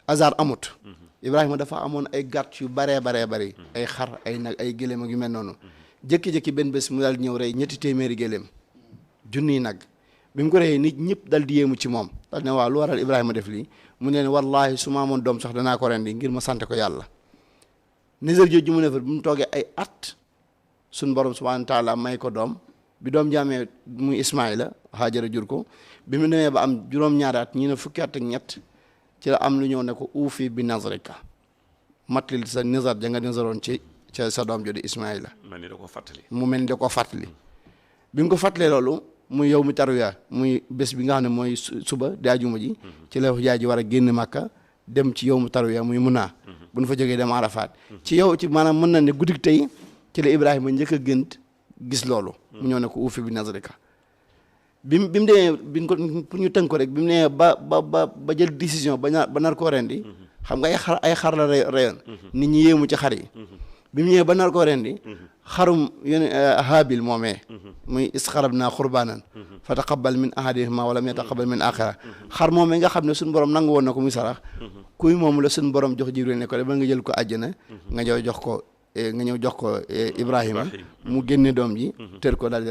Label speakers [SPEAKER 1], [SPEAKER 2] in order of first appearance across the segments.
[SPEAKER 1] hasard amut. Ibrahima dafa amoon ay gàtt yu baree bari ay xar ay nag ay gëléem ak yu mel noonu jékki-jékki benn bés mu daal ñëw rey 200 gëléem junniy nag bi mu ko reyee nit ñëpp dal di yéemu ci moom dal ne waaw lu waral Ibrahima def lii mu ne wallahi su ma amoon doom sax danaa ko rendi ngir ma sante ko yàlla. Nizar jooju mu ne fa bi mu toogee ay at suñ borom subhanahu wa taala may ko doom bi doom jaamee muy Ismaïla Haajara jur ko bi mu demee ba am juróom-ñaari at ñi ne fukki at ak ñett ci la am lu ñëw ne ko uufi bi nazrika matlil sa nizar ja nga nizaroon ci sa doom jooju Ismaïla mu mel ni da ko fàttali bi mu ko fàttalee loolu muy yow mi tarwiya muy bés bi nga xam ne mooy suba di àjjuma ji ci la jaay ji war a génn Màkka dem ci yow mu tarwiya muy Munaa bu ñu fa jógee dem Arafat ci yow ci maanaam mën na ne guddik tey ci la Ibrahima njëkk a gënt gis loolu mu ñëw ne ko uufi bi nazrika bi mu demee biñ ko pour ñu tënk ko rek bi mu nee ba jël décision ba nar koo rendi xam nga ay xar la reyoon nit ñi yéemu ci xar yi bi mu ñëwee ba nar koo rendi xarum yéen Haabil moomee muy isxarabnaa xurbaanan fa taqabbal min ahadihima wa lam yataqabbal min axara xar moomee nga xam ne suñu borom nangu woon na ko muy sarax kuy moom la suñu borom jox Jibril ne ko ba nga jël ko àjjana nga ñëw jox ko Ibrahima mu génne doom ji tër ko daal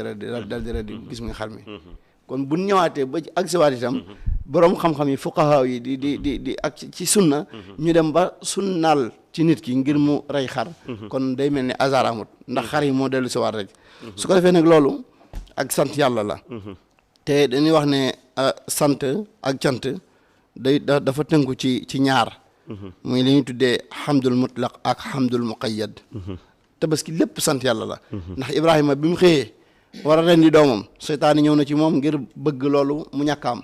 [SPEAKER 1] di reddi gis nga xar mi kon bu ñëwaatee ba ak siwaat itam borom xam-xam yi fuqahaa yi di ak ci sunna ñu dem ba sunnaal ci nit ki ngir mu rey xar kon day mel ni hasard amut ndax xar yi moo dellu siwaat rek su ko defee nag loolu ak sant yàlla la te dañuy wax ne sant ak cant dafa tënku ci ñaar muy li ñuy tuddee hamdul mutlaq ak hamdul muqayyad tabaski lépp sant yàlla la ndax Ibrahima bi mu xëyee war a rendi doomam seytaane ñëw na ci moom ngir bëgg loolu mu ñàkkaam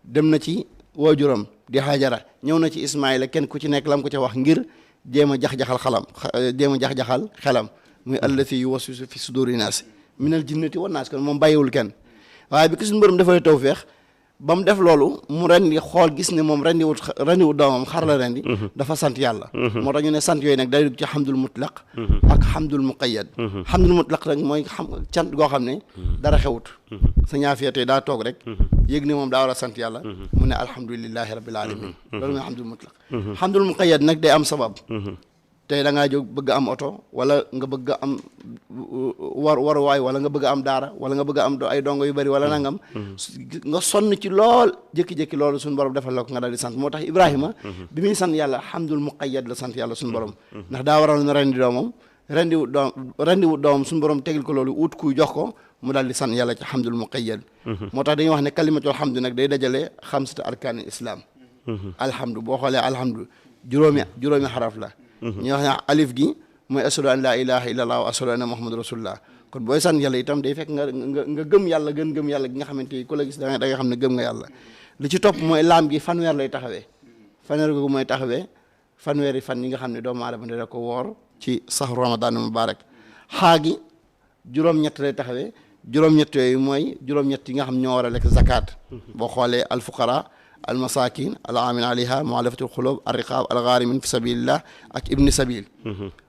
[SPEAKER 1] dem na ci waajuram di Haajara ñëw na ci Ismaïla kenn ku ci nekk lam ko ca wax ngir jéem a jax-jaxal xelam muy allati yuwaswisu fi suduri naas minal jinnati wan naas kon moom bàyyiwul kenn waaye bi ki suñu borom defalee tawfeex ba mu def loolu mu rendi xool gis ne moom rendiwut doomam xar la rendi dafa sant yàlla moo tax ñu ne sant yooyu nag day dugg ci hamdul mutlaq ak hamdul muqayyad hamdul mutlaq rek mooy cant goo xam ne dara xewut sa ñaafiyatee daa toog rek yëg ne moom daa war a sant yàlla mu ne alhamdulillahi rabbil alamin loolu mooy hamdul mutlaq hamdul muqayyad nag day am sabab tey da ngaa jóg bëgg am oto wala nga bëgg am waruwaay wala nga bëgg am daara wala nga bëgg am ay dongo yu bari wala nangam nga sonn ci lool jékki-jékki loolu suñu borom defal la ko nga daal di sant moo tax Ibrahima bi muy sant yàlla hamdul muqayyad la sant yàlla suñu borom ndax daa waroon rendi doomam rendiwu doomam suñu borom tegil ko loolu ut kuy jox ko mu daal di sant yàlla ci hamdul muqayyad moo tax dañuy wax ne kalimatul hamdu nag day dajale xamsata arkaani islam alhamdu boo xoolee alhamdu juróomi xaraf la ñu wax ne alif gi mooy ashhadu an laa ilaha illallah wa ashhadu anna muhammadu rasulullah kon booy sant yàlla itam day fekk nga gëm yàlla gëm yàlla gi nga xamante ni ku la gis da nga xam ne gëm nga yàlla li ci topp mooy laam gi fanweer lay taxawee fanweer googu mooy taxawee fanweeri fan yi nga xam ne doomu aadama dina ko woor ci sahru ramadan mubarak xaa gi juróom-ñett lay taxawee juróom-ñett yooyu mooy juróom-ñett yi nga xam ñoo war a lekk zakat boo xoolee alfuqara almasakin al amin alayha mualafatul xulub arriqab algharimin fi sabilillah ak ibni sabil